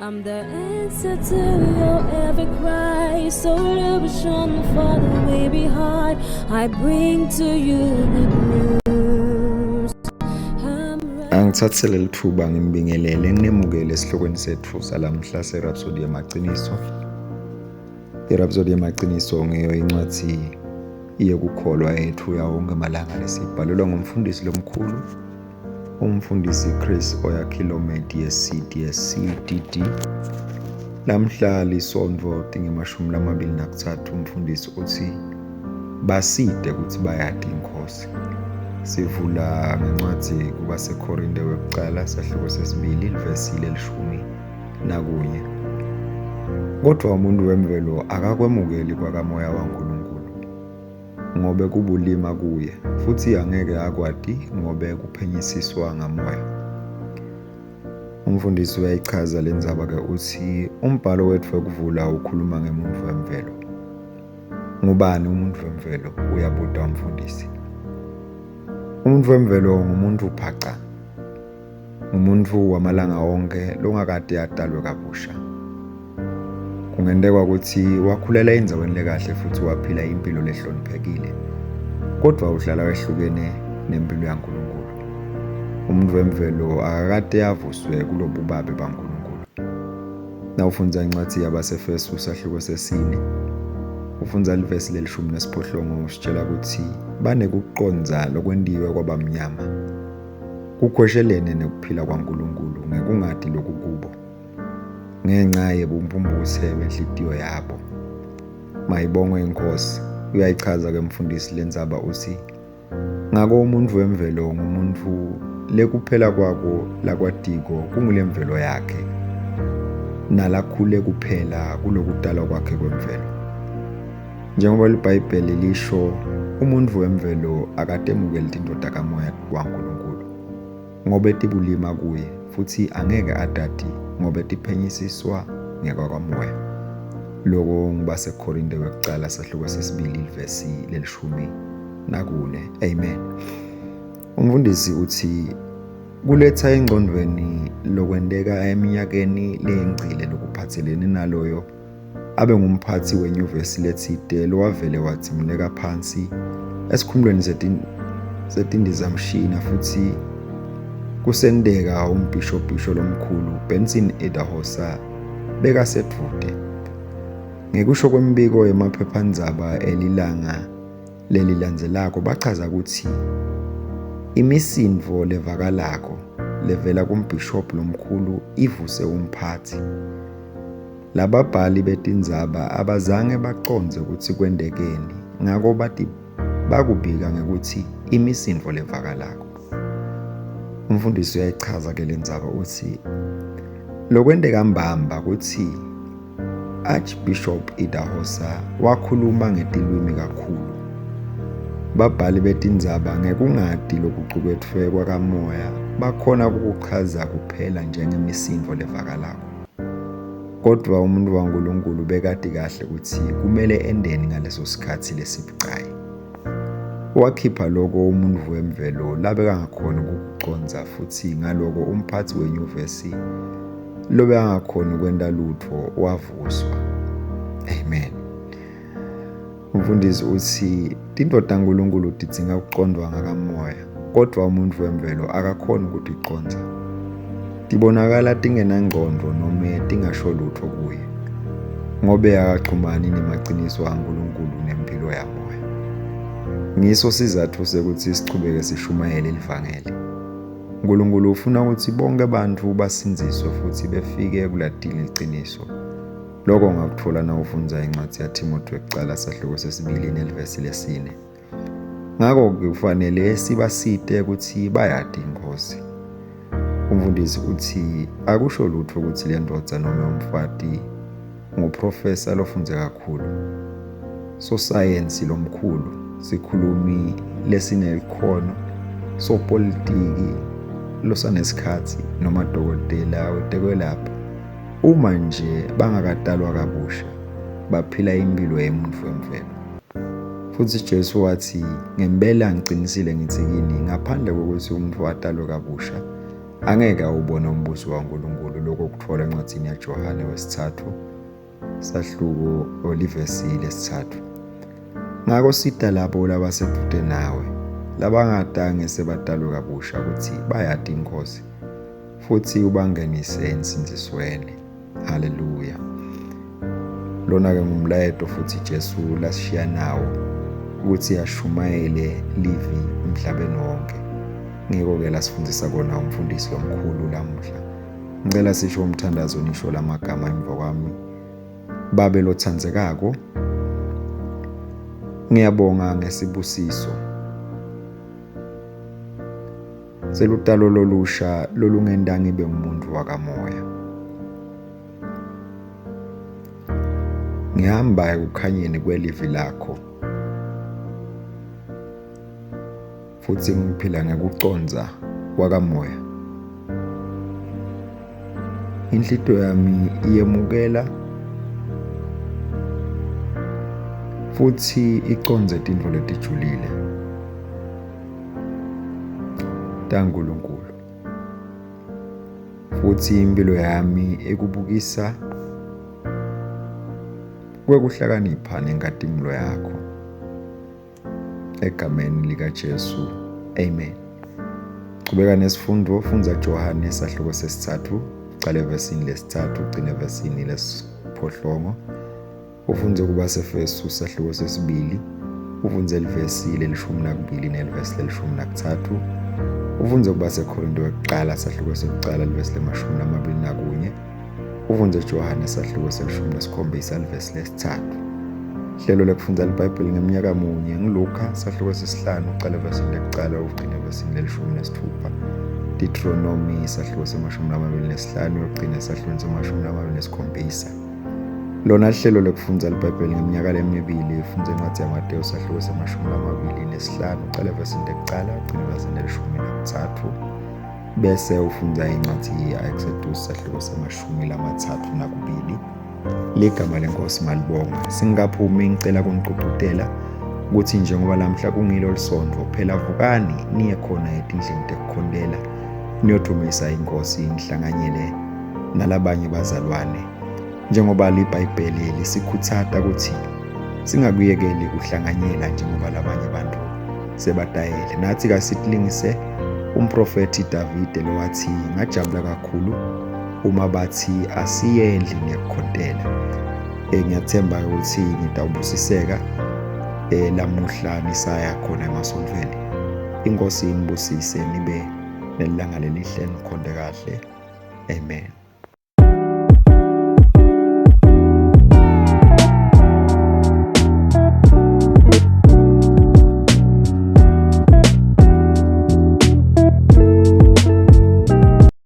I'm the answer to your every cry, solution for the weary heart. I bring to you good news. I'm ready. Angithathe leli thuba ngimbingelele nginemukele esihlokweni sethu salamhla seRhapsody Yamaqiniso. IRhapsody Yamaqiniso ngiyo incwadi yekukholwa yethu yawo wonke amalanga lesiyibhalelwa ngumfundisi lomkhulu umfundisi Chris Oyakhilome DSC DSC DD. Lamhla lisonto tinge-23 umfundisi uthi baside ukuthi bayati inkosi. Sivula ngencwadi kubaseKorinte wekuqala sahluko sesibili livesi lelishumi nakunye. Kodwa umuntu wemvelo akakwemukeli kwakamoya waNkulunkulu ngobe kubulima kuye futhi angeke akwati ngobe kuphenyisiswa ngamoya. Umfundisi uyayichaza le ndzaba-ke uthi umbhalo wethu wekuvula ukhuluma ngemuntu wemvelo. Ngubani umuntu wemvelo? Uyabuta umfundisi. Umuntu wemvelo ngumuntu phaca. Ngumuntu wamalanga wonke longakade atalwe kabusha. Kungenteka ukuthi wakhulela endzaweni lekahle futhi waphila impilo lehloniphekile. Kodwa uhlala wehlukene nempilo yaNkulunkulu. Umuntu wemvelo akakade avuswe kulobu babe baNkulunkulu. Nawufundza incwadi yabaseFesu sahluko sesine, ufundza livesi lelishumi nesiphohlongo usitshela ukuthi banekuqondza lokwentiwe kwabamnyama. Kukhweshelene nekuphila kwaNkulunkulu ngekungati lokukubo. Ngenxa yebumpumputhe benhlitiyo yabo. Mayibongwe inkosi. Uyayichaza ke mfundisi lendzaba uthi ngako umuntu wemvelo ngumuntu lekuphela kwako lakwatiko kungulemvelo yakhe nalakhule kuphela kulokutalwa kwakhe kwemvelo. Njengoba liBhayibheli lisho, umuntu wemvelo akatemukeli tintfo takamoya waNkulunkulu ngobe tibulima kuye futhi angeke atati ngobe tiphenyisiswa ngekwakamoya. Loko ngibaseKorinte wekucala sahluko sesibili livesi lelishumi nakune. Amen. Umfundisi uthi kuletha engcondweni lokwenteka eminyakeni leyengcile lokuphathelene naloyo abe ngumphathi wenyuvesi letsite lowavele wadzimuleka phansi esikhumulweni setindizamshina futhi kusenteka umbhishobhisho lomkhulu Benson Idahosa bekasedvute. Ngekusho kwembiko yemaphephandzaba elilanga lelilandzelako bachaza ukuthi imisindvo levakalako levela kumbhishobhi lomkhulu ivuse umphathi. Lababhali betindzaba abazange bacondze ukuthi kwentekeni ngako bathi bakubika ngekuthi imisindvo levakalako. Umfundisi uyayichaza ke lendzaba uthi lokwenteka mbamba kutsi Archbishop Idahosa wakhuluma ngetilwimi kakhulu. Babhali betindzaba ngekungati lokucuketfwe kwakamoya bakhona kukuchaza kuphela njengemisindvo levakalako. Kodwa umuntu waNkulunkulu bekati kahle ukuthi kumele endeni ngaleso sikhathi lesibucayi. Wakhipha loko umuntu wemvelo labekangakhoni ukukucondza futhi ngaloko umphathi wenyuvesi lobekangakhoni kwenta lutfo wavuswa. Amen. Umfundisi uthi tintfo taNkulunkulu tidzinga kucondvwa ngakamoya, kodvwa umuntu wemvelo akakhoni ukuticondza. Tibonakala tingenangcondvo nome tingasho lutfo kuye, ngobe akachumani nemaciniso aNkulunkulu nempilo yamoya. Ngiso sizatfu sekuthi sichubeke sishumayele livangeli. Nkulunkulu ufuna ukuthi bonke bantfu basindziswe futhi befike ekulatini liciniso. Loko ungakutfola nawufundza incwadzi yaThimothi wekucala sahluko sesibili nelivesi lesine. Ngako-ke kufanele sibasite ukuthi bayati iNkhosi. Umfundisi uthi akusho lutho ukuthi le ndvodza noma umfati nguprofesa lofundze kakhulu, sosayensi lomkhulu, sikhulumi lesinelikhono, sopolitiki losanesikhatsi noma dokotela wetekwelapha. Uma nje bangakatalwa kabusha, baphila impilo yemuntu wemvelo. Futhi Jesu wathi, ngempela ngicinisile ngithi kini, ngaphandle kokuthi umuntu atalwe kabusha, Angeke awubone umbuso kaNkulunkulu. Lokho kuthola encwadini yaJohane wesithathu sahluko olivesi lesithathu. Ngakho sita labo labasedude nawe labangatange sebadalwe kabusha ukuthi bayati inkosi futhi ubangenise ensindzisweni. Haleluya. Lona-ke ngumlayeto futhi Jesu lasishiya nawo ukuthi ashumayele livi emhlabeni wonke. Ngiko-ke lasifundisa kona umfundisi lomkhulu lamuhla. Ngicela sisho umthandazo nisho lamagama emva kwami. Babe lothandzekako, ngiyabonga ngesibusiso selutalo lolusha lolungenta ngibe ngumuntu wakamoya. Ngihamba ekukhanyeni kwelivi lakho futhi ngiphila ngekucondza kwakamoya. Inhlitiyo yami iyemukela futhi icondze tintfo letijulile taNkulunkulu. Futhi impilo yami ikubukisa kwekuhlakanipha nenkatimlo yakho. Egameni likaJesu, amen. Chubeka nesifundo, fundza Johane isahluko sesithathu, uqale evesini lesithathu ugcine evesini lesiphohlongo. Ufundze kubaseFesu sahluko sesibili, ufundze livesi lelishumi nakubili nelivesi lelishumi nakuthathu. Ufundze kubaseKorinto wekuqala sahluko sekucala livesi lemashumi lamabili nakunye. Ufundze Johane sahluko selishumi nesikhombisa livesi lesithathu. Hlelo lekufundza liBhayibheli ngeminyaka munye ngiLukha sahluko sesihlanu ucala evesini lekucala ugcine evesini lelishumi nesithupha. Deuteronomy sahluko semashumi lamabili nesihlanu uyogcina esahlukweni semashumi lamabili nesikhombisa. Lona hlelo lekufundza liBhayibheli ngeminyaka lemibili fundza incwadi yaMatewu sahluko semashumi lamabili nesihlanu ucala evesini lekucala ugcine evesini lelishumi nakuthathu bese ufundza incwadi ya-Exodus sahluko semashumi lamathathu nakubili. Ligama lenkosi malibongwe. Singakaphumi ngicela kunigqugqutela ukuthi njengoba lamhla kungilo lisonto phela vukani niye khona etindlini tekukhontela niyodumisa inkosi nihlanganyele nalabanye bazalwane njengoba liBhayibheli lisikhuthata ukuthi singakuyekeli kuhlanganyela njengoba labanye abantu sebatayele. Nathi kasitilingise umprofethi Davide lowathi ngajabula kakhulu uma bathi asiye endlini yekukhontela. Ngiyathemba ukuthi nitawubusiseka lamuhla nisaya khona emasontweni. Inkosi inibusise nibe nelanga lelihle nikhonte kahle. Amen.